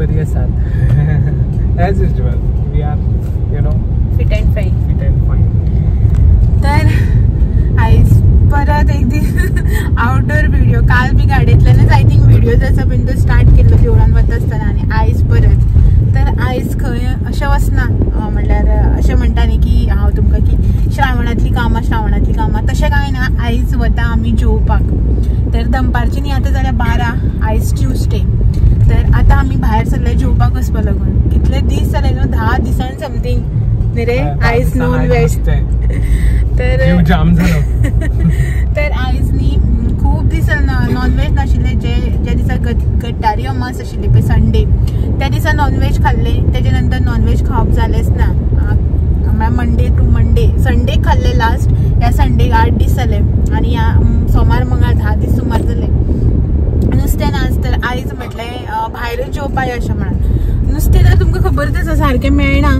बरी आसात. As usual we are you know fit and fine. Fit and fine. तर आयज परत एक दीस आउटडोर व्हिडिओ. काल बी गाडयेंतल्यानच I think videos आसा पळय तो स्टार्ट केल्लो देवळान वता आसतना आनी आयज परत. तर आयज खंय अशें वचना, म्हणल्यार अशें म्हणटा न्ही की हांव तुमकां की श्रावणांतली कामां श्रावणांतली कामां तशें कांय ना. आयज वता आमी जेवपाक. तर दनपारची न्ही आतां जाल्यार 12, आयज ट्युजडे. तर आतां आमी भायर सरले जेवपाक वचपा लागून. कितले दीस जाले न्हू, 10 दिसान समथींग न्ही रे आयज नॉन वेज. तर जाम जालो. तर आयज न्ही खूब दीस नॉनव्हेज नाशिल्ले. जे ज्या दिसा गट्टारी अमास आशिल्ली पळय संडे, त्या दिसा नॉनव्हेज खाल्ले. तेजे नंतर नॉनव्हेज खावप जालेंच ना. म्हळ्यार मंडे टू मंडे, संडे खाल्ले लास्ट. ह्या संडेक 8 दीस जाले आनी ह्या सोमार मंगळ 10 दीस सुमार जाले नुस्तें नाच. तर आयज म्हटलें भायरूच जेवपाक या अशें म्हणून. नुस्तें तर तुमकां खबरच आसा सारकें मेळना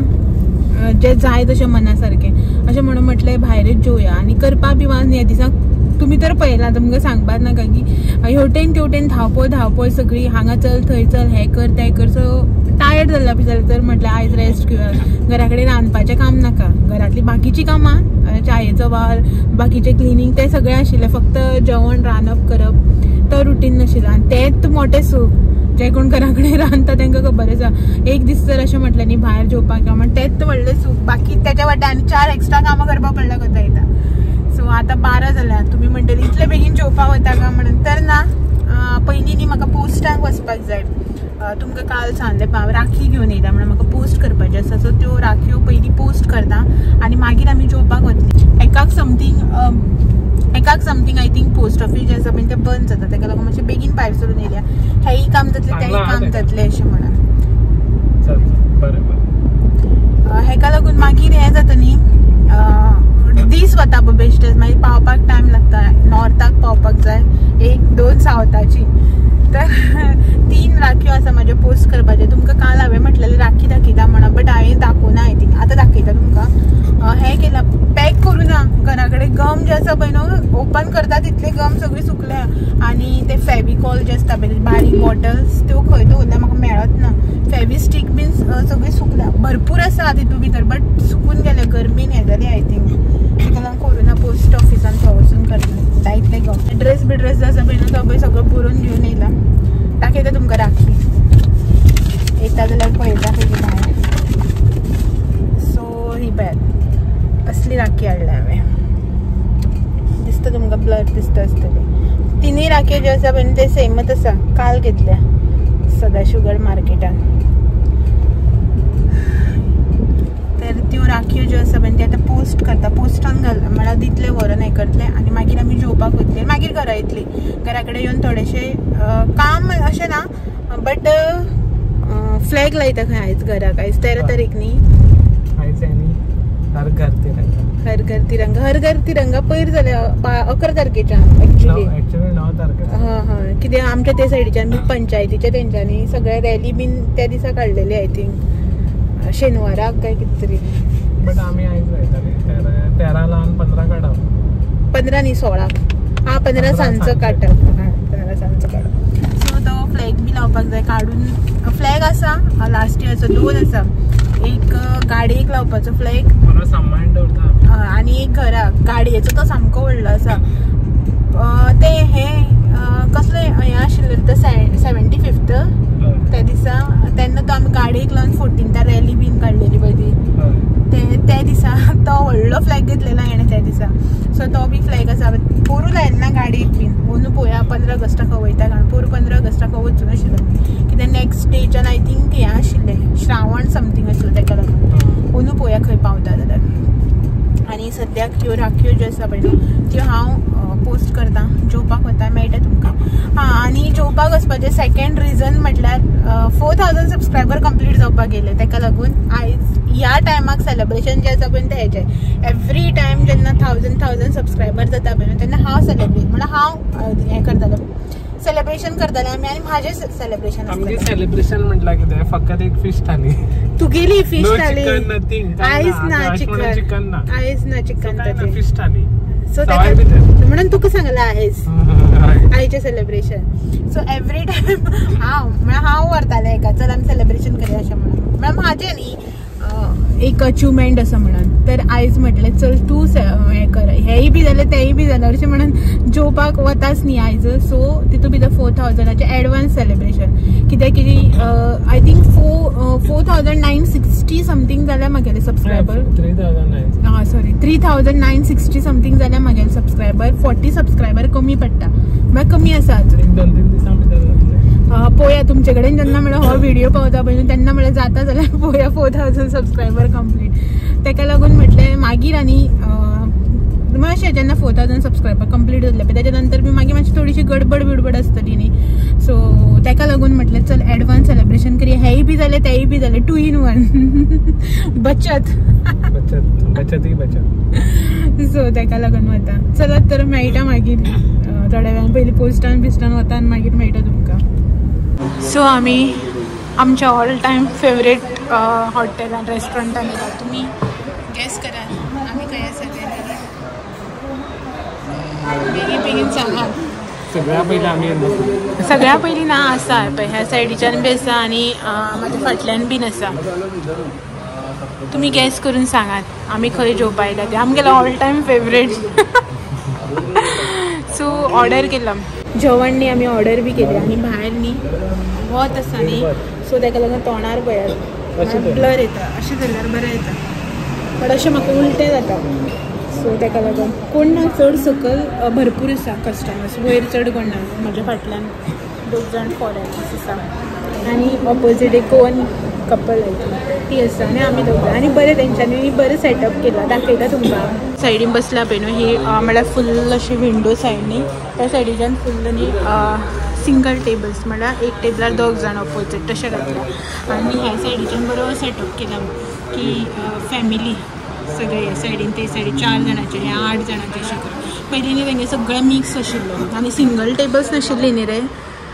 जें जाय तशें मना सारकें. अशें म्हणून म्हटलें भायरूच जेवया. आनी करपा बी वाज न्ही ह्या दिसाक. तुमी तर पळयलां, तुमकां सांगपाक नाका की हेवटेन तेवटेन धांवपळ धांवपळ सगळी, हांगा चल थंय चल, हें कर तें कर. सो टायर्ड जाल्ला बी जालें. तर म्हटलें आयज रेस्ट घेवया. घरा कडेन रांदपाचें काम नाका, घरांतली बाकीचीं कामां च्यायेचो वावर, बाकीचें क्लिनींग तें सगळें आशिल्लें. फक्त जेवण रांदप करप तो रुटीन नाशिल्लो. आनी तेंच मोटें सूख. जे कोण घरा कडेन रांदता तांकां खबर आसा. एक दीस जर अशें म्हटलें न्ही भायर जेवपाक या म्हण तेंच व्हडलें सूख. बाकी तेच्या वाट्या आनी 4 एक्स्ट्रा कामां करपाक पडल्या कोता येता. सो आतां 12 जाल्या. तुमी म्हणटली इतले बेगीन जेवपाक वता काय म्हणून. तर ना, पयलीं न्ही म्हाका पोस्टाक वचपाक जाय. तुमकां काल सांगलें हांव राखी घेवन येयला म्हणून म्हाका पोस्ट करपाचें आसा. सो त्यो राखयो पयलीं पोस्ट करता आनी मागीर आमी जेवपाक वतली. एकाक something I think post office जें आसा पळय तें बंद जाता. तेका लागून मातशें बेगीन भायर सरून येयल्या. हेंय काम जातलें तेंय काम जातलें अशें म्हणून. हेका लागून मागीर हें जाता न्ही, दीस वता पळय बेश्टेच. मागीर पावपाक टायम लागता. नॉर्थाक पावपाक जाय, 1 2 सावथाची. तर 3 राखयो आसा म्हाज्यो पोस्ट करपाच्यो. तुमकां काल हांवें म्हटलेलें राखी दाखयता म्हणून, बट हांवें दाखोवना. I think आतां दाखयता तुमकां. हें केलां पॅक करूं ना. घरा कडेन गम जे आसा पळय न्हू, ओपन करता तितले गम सगळी सुकल्या. आनी ते फेविकॉल जे आसता पळय बारीक बॉटल्स, त्यो खंय दवरल्या म्हाका मेळत ना. फेविस्टीक बीन सगळी सुकल्या. भरपूर आसा तितून भितर, बट सुकून गेले गरमीन हें जालें I think. ताका लागून करूं ना. पोस्ट ऑफिसान थंय वचून करता जायतले गम. ड्रेस बी ड्रेस जो आसा पळय न्हू तो पळय सगळो पुरोवन घेवन येयला. दाखयता तुमकां राखी येता जाल्यार पळयता पयलीं भायर. सो ही पळयात असली राखी हाडल्या हांवें. दिसता तुमकां ब्लर दिसता आसतलें. तिनूय राखयो ज्यो आसा पळय ते सेमच आसा. काल घेतल्या सदाशिवगड मार्केटान. तर त्यो राखयो ज्यो आसा पळय ते आतां पोस्ट करता. पोस्टान घाल म्हळ्यार दितले व्हरोन हें करतले आनी मागीर आमी जेवपाक वतले. मागीर घरा येतली. घरा कडेन येवन थोडेशें काम अशें ना, बट फ्लॅग लायता खंय आयज घराक. आयज 13 तारीख न्ही. हर घर तिरंगा. हर घर तिरंगा. हर घर तिरंगा पयर जालें 11 तारखेच्यान एक्चुअली. 9 तारखेक. हां हां, कित्याक आमच्या ते सायडीच्यान पंचायतीच्या तेंच्यांनी सगळे रॅली बीन त्या दिसा काडलेली I think शेनवाराक काय कितें तरी. बट आमी आयज लायताले 13 लावन 15 काडप. 15 न्ही 16. हां 15 सांजचो काडटा. हां 15 सांजचो काडप. सो तो फ्लॅग बी लावपाक जाय काडून. फ्लॅग आसा लास्ट इयरचो 2 आसा. एक गाडयेक लावपाचो फ्लॅग आनी एक घराक. गाडयेचो तो सामको व्हडलो आसा. ते हे कसले हें आशिल्लें ते 75th त्या दिसा, तेन्ना तो आमी गाडयेक लावन 14th rally बीन काडलेली पळय ती, ते दिसा तो व्हडलो फ्लॅग घेतलेलो हेणें त्या दिसा. सो तो बी फ्लॅग आसा. पोरूं लायलें ना गाडयेक बीन. अंदू पळोवया 15 ऑगस्टाक खंय वयता. कारण पोरूं 15 ऑगस्टाक खंय वचूं नाशिल्लें कित्याक नेक्स्ट डेच्यान I think हें आशिल्लें श्रावण समथींग आशिल्लें. तेका लागून अंदू पळोवया खंय पावता जाल्यार. आनी सद्याक ह्यो राखयो ज्यो आसा पळय न्हू त्यो हांव पोस्ट करता. जेवपाक वता मेळटा तुमकां. हां, आनी जेवपाक वचपाचें सेकेंड रिजन म्हटल्यार 4000 सबस्क्रायबर कंप्लीट जावपाक गेले. तेका लागून आयज ह्या टायमाक सेलेब्रेशन जें आसा पळय तें हेजें. एवरी टायम जेन्ना 1000 सबस्क्रायबर जाता पळय न्हू तेन्ना हांव सेलेब्रेट म्हणल्यार हांव हें करतालें, सेलिब्रेशन करताले आमी. आनी म्हाजें सेलिब्रेशन आमगे सेलिब्रेशन म्हटल्यार कितें, फकत एक फिश थाली. तुगेली फिश थाली. आयज ना चिकन, आयज ना चिकन, फिश थाली. सो म्हणून तुका सांगला आयज आयचें सेलिब्रेशन. सो एवरी टायम हांव म्हळ्यार हांव व्हरतालें हेका चल आमी सेलिब्रेशन करया अशें म्हणून, म्हळ्यार म्हाजें न्ही एक अचिवमेंट आसा म्हणून. तर आयज म्हटलें चल तूं हें कर, हेंय बी जालें तेंय बी जालें अशें म्हणून जेवपाक वताच न्ही आयज. सो तितू भितर 4000 एडवान्स सेलिब्रेशन कित्याक की I think 4960 something जाल्या म्हागेले सबस्क्रायबर. 3900 सॉरी 3960 समथींग जाल्या म्हागेले सबस्क्रायबर. 40 सबस्क्रायबर कमी पडटा म्हळ्यार कमी आसा अजून. 2-3 दिसां भितर पळोवया तुमचे कडेन जेन्ना म्हळ्यार हो व्हिडिओ पावता पळय तेन्ना म्हळ्यार जाता जाल्यार पळोवया 4000 सबस्क्रायबर कंप्लीट. तेका लागून म्हटलें मागीर आनी मातशें जेन्ना 4000 सबस्क्रायबर कंप्लीट जातले पळय तेच्या नंतर बी मागीर मातशी थोडीशी गडबड बिडबड आसतली न्ही. सो तेका लागून म्हटलें चल एडवान्स सेलिब्रेशन करया, हेंय बी जालें तेंय बी जालें, 2 in 1 बचत बचत ही बचत. सो तेका लागून वता. चलत तर मेळटा मागीर थोड्या वेळान, पयलीं पोस्टान बिस्टान वता आनी मागीर मेळटा तुमकां. सो आमी आमच्या ऑल टायम फेवरेट हॉटेलान रेस्टॉरंटान येता. तुमी गेस करात आमी खंय आसा ते. बेगीन बेगीन सांगात. सगळ्या पयलीं आमी सगळ्या पयलीं ना आसा पळय ह्या सायडीच्यान बी आसा आनी म्हाज्या फाटल्यान बीन आसा. तुमी गेस करून सांगात आमी खंय जेवपा येयला ते. आमगेलो all time favourite. So order केला जेवण न्ही आमी ऑर्डर बी केली आनी भायर न्ही वत आसा न्ही, सो तेका लागून तोंडार पळयात ब्लर येता, अशें जाल्यार बरें येता बट अशें म्हाका उलटें जाता. सो तेका लागून कोण ना चड सकयल भरपूर आसा कस्टमर्स, वयर चड कोण ना. म्हज्या फाटल्यान 2 जाण फॉरेनर्स आसा आनी ऑपोजीट एक गोवन कपल आयता ती आसा आनी आमी दोग. आनी बरें तेंच्यांनी बरें सेटअप केला, दाखयता तुमकां. सायडीन बसला पळय न्हू ही म्हळ्यार फुल्ल अशी विंडो सायड न्ही, त्या सायडीच्यान फुल्ल न्ही सिंगल टेबल्स म्हळ्यार एक टेबलार 2 जाण ऑपोजीट तशें घातलां. आनी ह्या सायडीच्यान बरो सेटअप केला की फॅमिली सगळे ह्या सायडीन ते सायडीन 4 जाणांचे हे 8 जाणांचे अशें करून. पयलीं न्ही तेंगे सगळें मिक्स आशिल्लें आनी सिंगल टेबल्स नाशिल्ली न्ही रे,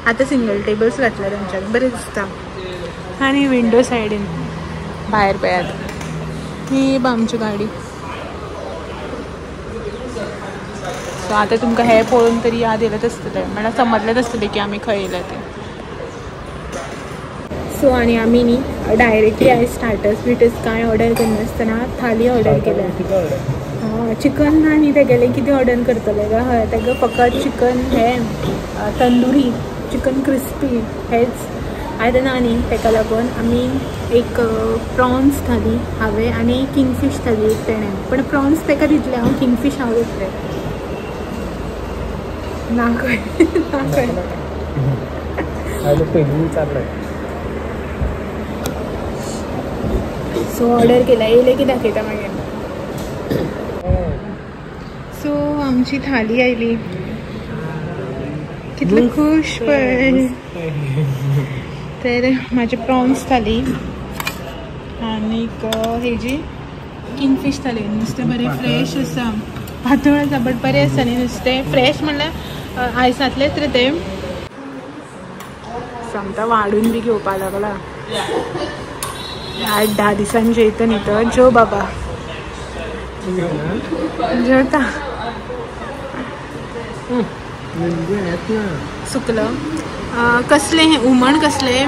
आतां सिंगल टेबल्स घातल्या तेंच्यान बरें दिसता. आनी विंडो सायडीन भायर पळयात ही आमची गाडी. सो आतां तुमकां हें पळोवन तरी याद येयलेंच आसतलें, म्हळ्यार समजलेंच आसतलें की आमी खंय येयल्या तें. सो आनी आमी न्ही डायरेक्टली आयज स्टार्टर्स बिटर्स कांय ऑर्डर करनासतना थाली ऑर्डर केल्या. चिकन ना न्ही तेगेलें कितें ऑर्डर करतलें काय? हय तेका फकत चिकन हें तंदुरी चिकन क्रिस्पी हेंच आयद ना न्ही, तेका लागून आमी एक प्रॉन्स थाली हांवें आनी किंगफीश थाली एक तेणें. पण प्रॉन्स तेका दितलें हांव, किंगफीश हांव घेतलें ना खंय ना खंय. सो ऑर्डर केला येयलें की दाखयता मागीर. सो आमची थाली आयली, कितले खूश पळय. तर म्हाजी प्रॉन्स थाली आनीक हेजी किंगफीश थाली. नुस्तें बरें फ्रेश आसा, पातळ आसा बट बरें आसा न्ही नुस्तें फ्रेश म्हणल्यार आयसांतलेंच रे तें. समता वाडून बी घेवपा लागला. 8-10 दिसांनी जेयता न्ही तर जेव बाबा जेवता. सुकलं कसलें हें हुमण कसलें?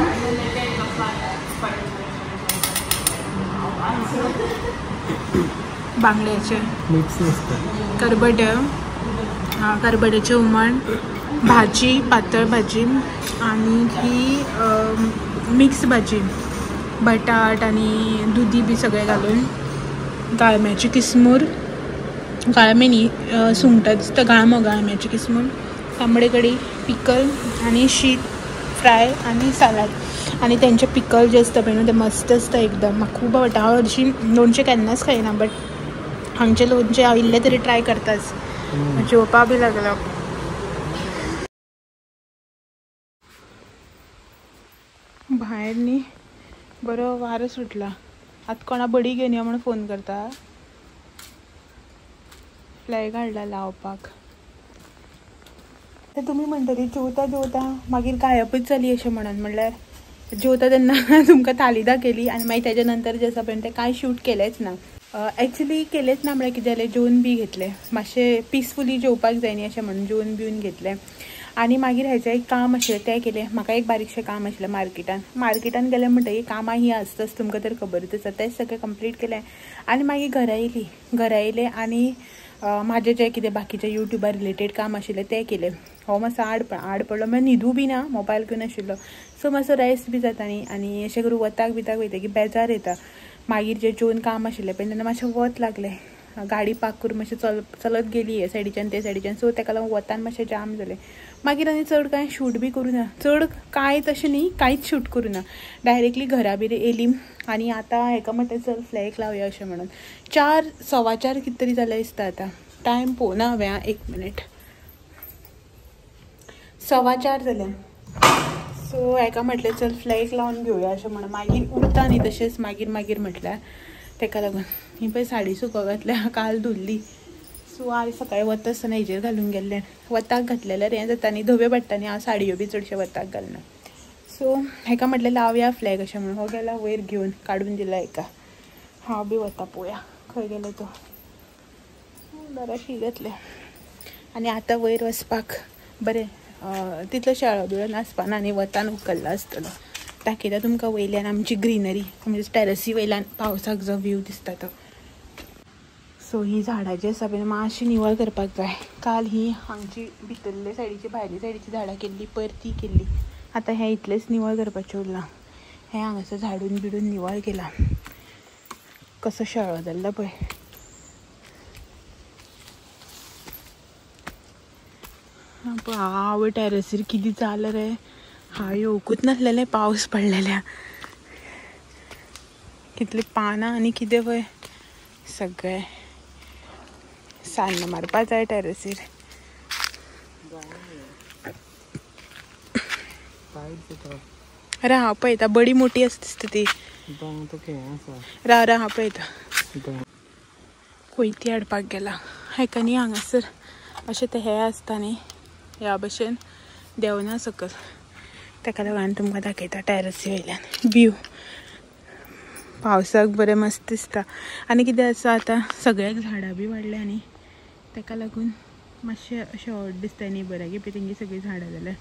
बांगड्याचें करबट, करबट्याचें हुमण, भाजी पातळ भाजी आनी ही मिक्स भाजी बटाट आनी दुदी बी सगळें घालून, गाळम्याची किसमूर, गाळमे न्ही सुंगटां दिसता गाळमो, गाळम्याची किसमूर, तांबडे कडी, पिकल आनी शीत फ्राय आनी सालाद. आनी तेंचे पिकल जे आसता पळय न्हू तें मस्त आसता एकदम, म्हाका खूब आवडटा. हांव हरशीं लोणचें केन्नाच खायना बट हांगचें लोणचें हांव इल्लें तरी ट्राय करताच. जेवपा बी लागलो. भायर न्ही बरो वारो सुटला. आतां कोणा बडी घेवन यो म्हूण फोन करता. फ्लॅग हाडला लावपाक. तर तुमी म्हणटली जेवता जेवता मागीर गायबच जाली अशें म्हणून, म्हणल्यार जेवता तेन्ना तुमकां थाली दाखयली आनी मागीर तेच्या नंतर जें आसा पळय तें कांय शूट केलेंच ना. एक्चुली केलेंच ना म्हळ्यार कितें जालें, जेवन बी घेतलें मातशें पिसफुली जेवपाक जाय न्ही अशें म्हणून जेवन बिवन घेतलें. आनी मागीर हेजें एक काम आशिल्लें तें केलें. म्हाका एक बारीकशें काम आशिल्लें मार्केटान. मार्केटान गेलें म्हणटकीर कामां ही आसताच, तुमकां तर खबरच आसा. तें सगळें कंप्लीट केलें आनी मागीर घरा येयली. घरा येयलें आनी म्हाजें जें कितें बाकीचें यूट्यूबार रिलेटेड काम आशिल्लें तें केलें. हो मातसो आड पडलो, मागीर न्हिदू बी ना, मोबायल घेवन आशिल्लो. सो मातसो रेस्ट बी जाता न्ही. आनी अशें करून वताक बिताक वयतकीर बेजार येता. मागीर जें जेवन काम आशिल्लें पळय तेन्ना मातशें वत लागलें, गाडी पार्क करून मातशें चलत गेली हे सायडीच्यान ते सायडीच्यान. सो तेका लागून वतान मातशें जाम जालें. मागीर आनी चड कांय शूट बी करूं ना, चड कांय तशें न्ही, कांयच शूट करूं ना. डायरेक्टली घरा बी येयली आनी आतां हेका म्हणटा चल फ्लॅग लावया अशें म्हणून. 4 सव्वा 4 कितें तरी जालें दिसता आतां, टायम पळोवना हांवें, एक मिनीट. 4:15 जालें. सो हेका म्हटलें चल फ्लॅग लावन घेवया अशें म्हणून. मागीर उरता न्ही तशेंच मागीर मागीर म्हटल्यार तेका लागून. ही पळय साडी सुको घातल्या, काल धुल्ली. सो आयज सकाळीं वता आसतना हेजेर घालून गेल्लें, वताक घातलेल्यार हें जाता न्ही, धव्यो पडटा न्ही. हांव साडयो बी चडशे वताक घालना. सो हेका म्हटलें लावया फ्लॅग अशें म्हणून. हो गेला वयर घेवन, काडून दिला हेका. हांव बी वता पळोवया खंय गेलो तो. दाराशी घातलें आनी आतां वयर वचपाक बरें तितलो शेळो बिळो नासपाना आनी वतान उखल्ला आसतलो. दाखयता तुमकां वयल्यान आमची ग्रिनरी, म्हणजे टॅरसी वयल्यान पावसाक जो व्यू दिसता तो. सो ही झाडां जी आसा पळय मातशी निवळ करपाक जाय. काल ही हांगची भितरले सायडीची भायले सायडीची झाडां केल्ली, परती केल्ली. आतां हें इतलेंच निवळ करपाचें उरलां. हें हांगासर झाडून बिडून निवळ केलां. कसो शेळो जाल्लो पळय. आवय टॅरसीर कितें जालें रे, हांव येवकूच नासलेलें पावस पडलेल्या. कितलीं पानां आनी कितें पळय सगळें सान्न मारपा जाय टॅरसीर. राव हांव पळयता, बडी मोठी आसता दिसता ती. राव राव हांव पळयता. कोयती हाडपाक गेला हेका न्ही हांगासर अशें तें हें आसता न्ही ह्या भशेन देंवना सकल, तेका लागून आनी तुमकां दाखयता टॅरसी वयल्यान व्यू. पावसाक बरें मस्त दिसता. आनी कितें आसा आतां सगळ्याक झाडां बी वाडल्या न्ही, तेका लागून मातशें अशें ऑड दिसता न्ही बरें की तेंगी सगळीं झाडां जाल्यार.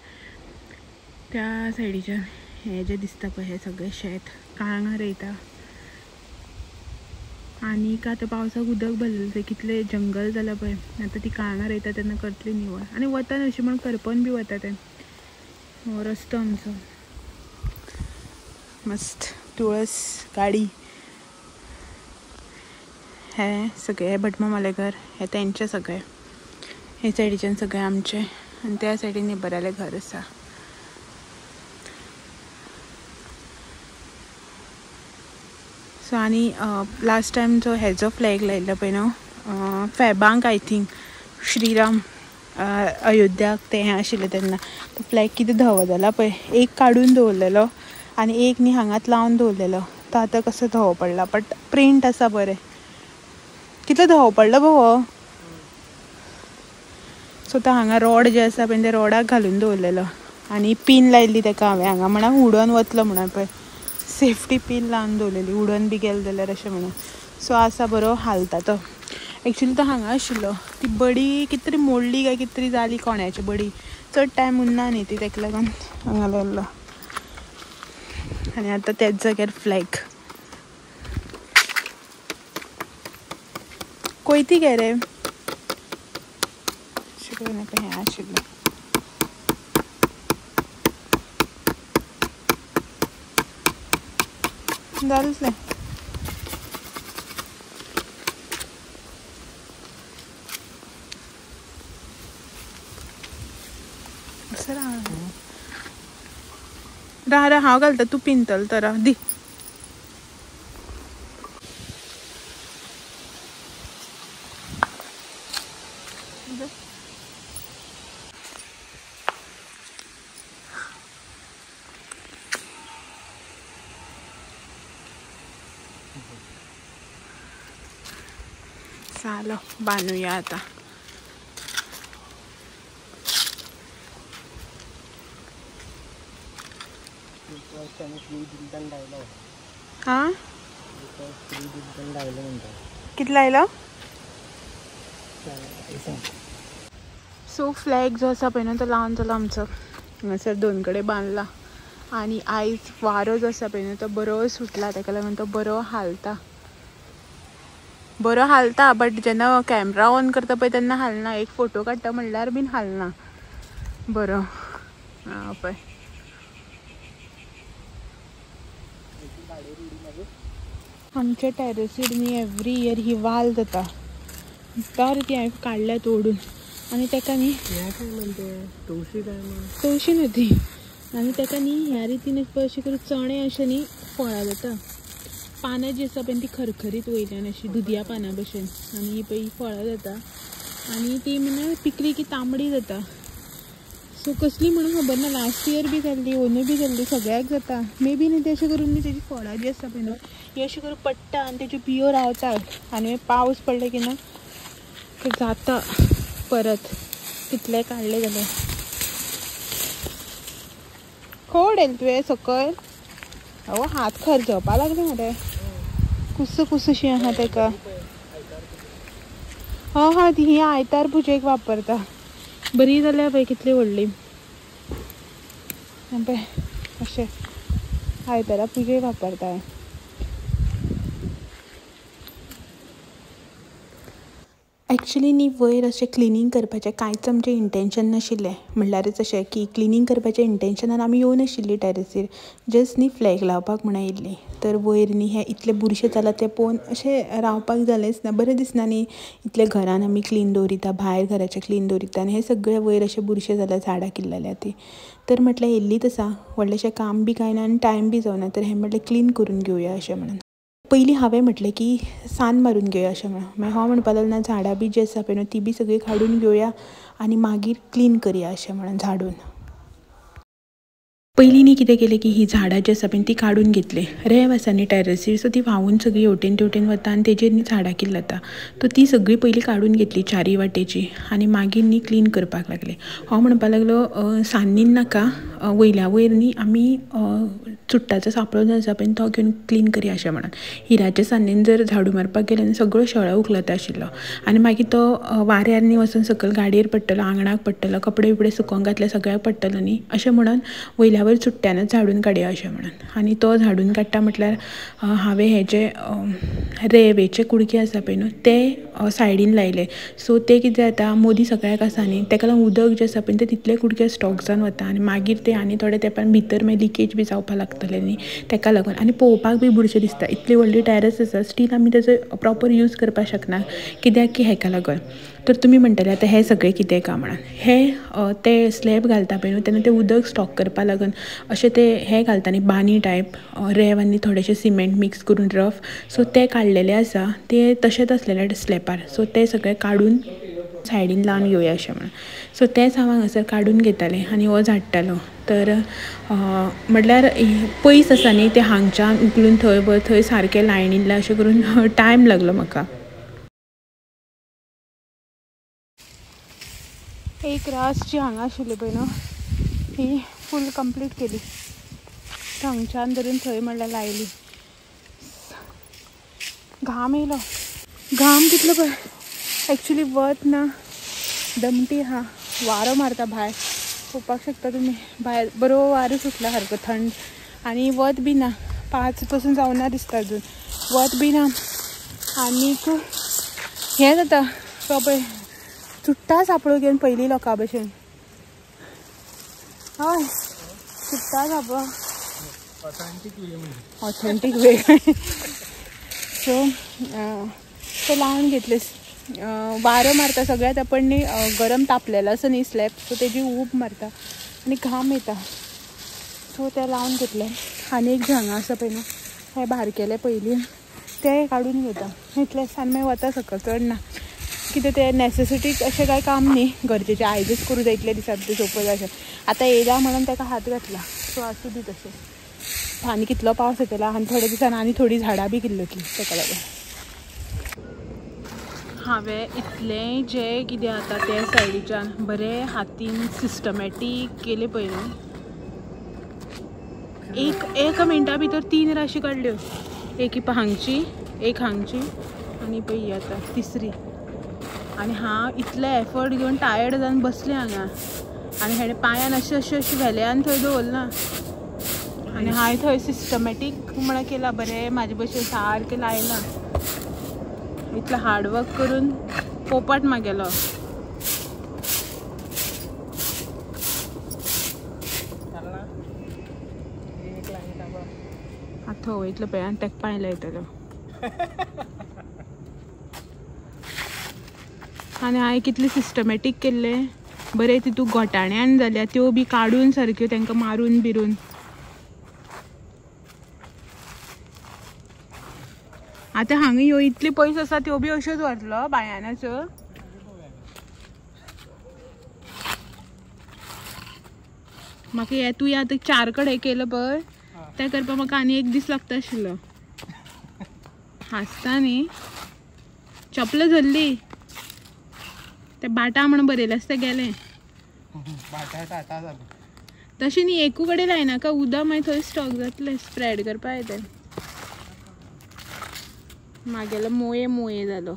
त्या सायडीच्यान हें जें दिसता पळय हें सगळें शेत काळंगां रोयता. आनीक आतां पावसाक उदक भरलें तें कितलें जंगल जालां पळय. आतां ती काळंगां रोयता तेन्ना करतली निवळ. आनी वतान अशें म्हण करपन बी वता तें. हो रस्तो आमचो मस्त, तुळस गाडी. हें सगळें भटमामालें घर, हें तेंचें सगळें. हे सायडीच्यान सगळें आमचें आनी त्या सायडीन नेबरालें घर आसा. सो आनी लास्ट टायम जो हेजो फ्लॅग लायिल्लो पळय न्हू फेबांक, I think Shriram अयोध्याक तें हें आशिल्लें तेन्ना, तो फ्लॅग कितें धवो जाला पळय. एक काडून दवरलेलो आनी एक न्ही हांगाच लावन दवरलेलो, तो आतां कसो धवो पडला, बट प्रिंट आसा बरें. कितलो धवो पडलो गो हो. सो तो हांगा रॉड जे आसा पळय ते रॉडाक घालून दवरलेलो आनी पीन लायिल्ली तेका हांवें हांगा, म्हणून उडोन वतलो म्हणून पळय सेफ्टी पीन लावन दवरलेली, उडोन बी गेले जाल्यार अशें म्हणून. सो आसा बरो हालता तो. एक्चुली तो हांगा आशिल्लो, ती बडी कितें तरी मोडली काय कितें तरी जाली कोण्याची बडी, चड टायम उरना न्ही ती, तेका लागून हांगा लायल्लो. आनी आतां त्याच जाग्यार फ्लॅग. कोयती घे रे, अशें करून हें आशिल्लें. जालें. राव राव हांव घालता, तूं पिंतल तर दी. चालो बांदूया आता. हां कितलो आयलो? सो फ्लॅग जो आसा पळय न्हू तो लावन जालो आमचो, हांगासर दोन कडेन बांदला. आनी आयज वारो जो आसा पळय न्हू तो बरो सुटला, ताका लागून तो बरो हालता, बरो हालता. बट जेन्ना कॅमरा ऑन करता पळय तेन्ना हालना, एक फोटो काडटा म्हणल्यार बीन हालना बरो. आं पळय आमच्या टॅरसीर न्ही एवरी इयर ही वाल जाता, तर ती हांवें काडल्या तोडून. आनी ताका न्ही तवशी न्हू ती, आनी ताका न्ही ह्या रितीन पळय अशें करून चणे अशें न्ही फळां जाता. पानां जी आसा पळय ती खरखरीत वयल्यान अशी दुदया पानां भशेन, आनी ही पळय फळां जाता. आनी ती म्हणल्यार पिकली की तांबडी जाता. सो कसली म्हणून खबर ना, लास्ट इयर बी जाल्ली, ओनूय बी जाल्ली, सगळ्याक जाता. मे बी न्ही ती अशें करून न्ही तेजी फळां जी आसता पळय न्हू ही अशें करून पडटा आनी तेज्यो बियो रावता, आनी मागीर पावस पडले की ना ते जाता परत कितले काडले जाल्यार. खंय उडयलें तुवें सकयल? अहो हात खरजवपा लागले मरे, कुसू कुसूशी आहा तेका. हय हय ती ही आयतार पुजेक वापरता. बरी जाल्या पळय कितली व्हडली, पळय अशें आयतारा पुजेक वापरता. एक्चुली न्ही वयर अशें क्लिनींग करपाचें कांयच आमचें इंटेंशन नाशिल्लें, म्हणल्यारच अशें की क्लिनींग करपाचें इंटेंशनान आमी येवनाशिल्लीं टॅरसीर, जस्ट न्ही फ्लॅग लावपाक म्हूण आयिल्लीं. तर वयर न्ही हें इतलें बुरशें जालां तें पळोवन अशें रावपाक जालेंच ना, बरें दिसना न्ही इतलें घरान आमी क्लीन दवरिता, भायर घराचें क्लीन दवरिता आनी हें सगळें वयर अशें बुरशें जालां, झाडां किल्लल्या तीं. तर म्हटलें येयल्लीच आसा, व्हडलेंशें काम बी कांय ना आनी टायम बी जावना, तर हें म्हटलें क्लीन करून घेवया अशें म्हणून. पयलीं हांवें म्हटलें की सान्न मारून घेवया अशें म्हणून, मागीर हांव म्हणपाक लागलें ना झाडां बी जी आसा पळय न्हू ती बी सगळीं काडून घेवया आनी मागीर क्लीन करया अशें म्हणून झाडून. पयलीं न्ही कितें केलें की ही झाडां जी आसा पळय ती काडून घेतली. रेंव आसा न्ही टॅरसीर, सो ती व्हांवून सगळी हेवटेन तेवटेन वता आनी तेजेर न्ही झाडां किल्लता, सो ती सगळी पयलीं काडून घेतली चारी वाटेची आनी मागीर न्ही क्लीन करपाक लागले. हांव म्हणपाक लागलो सान्नीन नाका, वयल्या वयर न्ही आमी चुट्टाचो सापळो जो आसा पळय तो घेवन क्लीन करया अशें म्हणून. हिराच्या सान्नीन जर झाडू मारपाक गेलें न्ही सगळो शेळो उखलता आशिल्लो आनी मागीर तो वाऱ्यार न्ही वचून सकयल गाडयेर पडटलो, आंगणाक पडटलो, कपडे बिपडे सुकोवंक घातले सगळ्याक पडटलो न्ही अशें म्हणून वयल्या वयर चुट्ट्यानच झाडून काडया अशें म्हणून. आनी तो झाडून काडटा म्हटल्यार हांवें हे जे रेंवेचे कुडके आसा पळय न्हू ते सायडीन लायले. सो ते कितें जाता मोदी सगळ्याक आसा न्ही तेका लागून उदक जें आसा पळय तें तितले कुडके स्टॉक जावन वता आनी मागीर ते आनी थोडे तेंपान भितर मागीर लिकेज बी जावपाक लागतलें न्ही तेका लागून. आनी पळोवपाक बी बुरशें दिसता, इतली व्हडली टॅरस आसा स्टील आमी तेजो प्रोपर यूज करपाक शकना कित्याक की हेका लागून. तर तुमी म्हणटले आतां हें सगळें कितें काय म्हणून, हे ते स्लॅब घालता पळय न्हू तेन्ना तें उदक स्टॉक करपाक लागून अशें ते हें घालता न्ही बानी टायप रेंव आनी थोडेशें सिमेंट मिक्स करून रफ, सो ते काडलेले आसा ते तशेंच आसलेले स्लॅबार, सो ते सगळे काडून सायडीन लावन घेवया अशें म्हणून. सो तेंच हांव हांगासर काडून घेतालें आनी हो झाडटालो. तर म्हटल्यार पयस आसा न्ही तें हांगच्यान उखलून थंय व्हर, थंय सारकें लायनीन अशें करून टायम लागलो म्हाका. एक रास जी हांगा आशिल्ली पळय न्हू ही फूल कंप्लीट केली, थंगच्यान धरून थंय म्हणल्यार लायली. घाम येयलो, घाम कितलो पळय, एक्चुली वत ना, दमटी आहा, वारो मारता भायर, पळोवपाक शकता तुमी भायर बरो वारो सुटला सारको थंड, आनी वत बी ना, 5 पसून जावना दिसता अजून, वत बी ना. आनीक हें जाता तो पळय चुट्टा सापळो घेवन पयलीं लोकां भशेन, हय चुट्टा सापळो ऑथेंटीक वे. सो ते लावन घेतले. वारो मारता सगळ्यात आपण न्ही गरम तापलेलो आसा न्ही स्लॅब, सो तेजी ऊब मारता आनी घाम येता, सो ते लावन घेतले. आनी एक हांगा आसा पळय न्हू हे बारकेले पयलीं ते काडून घेता इतलें आनी मागीर वता सकयल, चड ना कितें ते नॅसेसिटीक अशें कांय काम न्ही गरजेचें आयजच करूं जाय इतले दिसा भितर सोंपो जाय अशें. आतां येयला म्हणून ताका हात घातला, सो आसूं दी तशें. आनी कितलो पावस येतलो आनी थोड्या दिसान आनी थोडीं झाडां बी किल्लतलीं ताका लागून. हांवें इतलें जें कितें आतां ते सायडीच्यान बरें हातीन सिस्टमॅटीक केलें पळय न्हू, एक एक मिनटा भितर 3 राशी काडल्यो, एक हांगची, एक हांगची आनी पळय ही आतां तिसरी. आनी हांव इतले एफर्ट घेवन टायर्ड जावन बसलें हांगा आनी हेणें पांयान अशें अशें अशें व्हेलें आनी थंय दवरलां. आनी हांवें थंय सिस्टमॅटीक म्हणून केलां बरें म्हाजे भशेन सारकें लायलां. इतलें हार्डवर्क करून पोपट मागेलो. आतां वयतलो पळय आनी तेका पांय लायतलो. आनी हांवें कितलें सिस्टमॅटीक केल्लें बरें तितू घोटाण्यान जाल्या त्यो बी काडून सारक्यो तांकां मारून बिरून. आतां हांगा ह्यो इतल्यो पयस आसा त्यो बी अश्योच व्हरतलो बांयानच. म्हाका हे तूं आतां 4 कडेन केलं पळय तें करपाक म्हाका आनी एक दीस लागता आशिल्लो. हांसता न्ही. चपलां धरली ते बाटा म्हण बरयलें आसता गेलें. तशें न्ही एकू कडेन लायनाका उदक मागीर थंय स्टॉक जातलें स्प्रेड करपाक येता. मागेलो मोये मोये जालो.